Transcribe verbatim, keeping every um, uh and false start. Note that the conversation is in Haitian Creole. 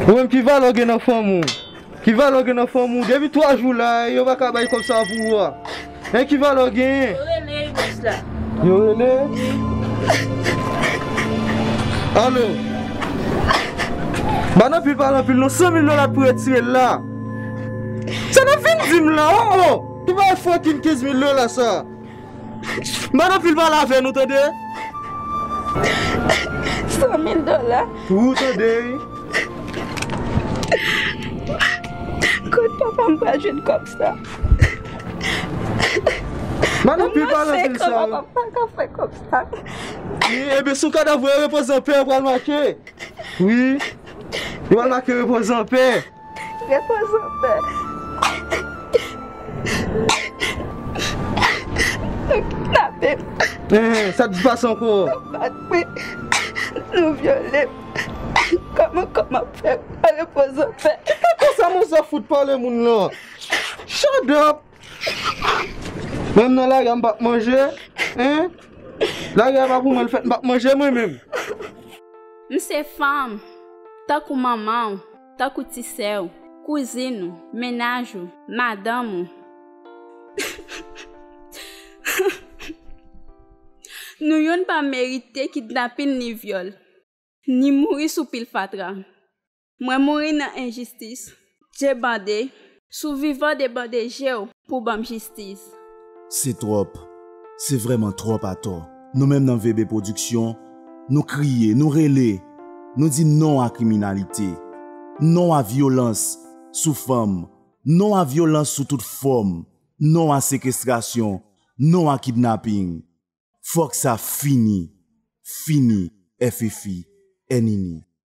Ou menm ki valè w gen nan fanmi w? Ki valè w gen nan fanmi w? Depi twa jou la, yo pa ka bay kòb sa pou ou a. Hein, ki valè w genyen? Yo rele bòs la. Yo rele? Alo. Bann anpil pale anpil non, san mil dola pou retire l la. Sa n ap vin di m la, oh, oh. Ki bagay fucking kenz mil dola sa? M pa nan pil pale avè nou, tande? San mil dola. Wi, tande, wi. Kot papa m pral jwenn kòb sa? M pa nan pil pale anpil sa. Kòman m pa ka fè kòb sa? Wi, ebyen, sou kadav ou repoze anpè, yo pral make. Wi. Yo pral make repoze anpè. Repoze anpè. Yo kidnape m. Eh, sa k pase ankò? Yo bat mwen. Nou vyole m. Kòman, kòman fè m repoze anpè? Konsa, monchè, fout pale moun lan. Shut up! Menm nan lari a, m p ap manje. Hein? Lari a pa pou mwen, l fèt, m p ap manje mwen menm. M se fanm, tankou manman w, tankou ti sè w, kouzin ou, mennaj ou, madanm ou. Nou youn pa merite kidnapin ni vyòl, ni mouri sou pil fatra. Mwen mouri nan enjistis. Je bande, si w vivan debande je w pou ban m jistis. Se twòp. Se vrèman twòp atò. Nou menm nan V B Pwodiksyon, nou kriye, nou rele, nou di non a kriminalite, non a vyolans sou fanm, non a vyolans sou tout fòm, non a sekestrasyon, non a kidnaping. Fòk sa fini. Fini. F F I. N I N I.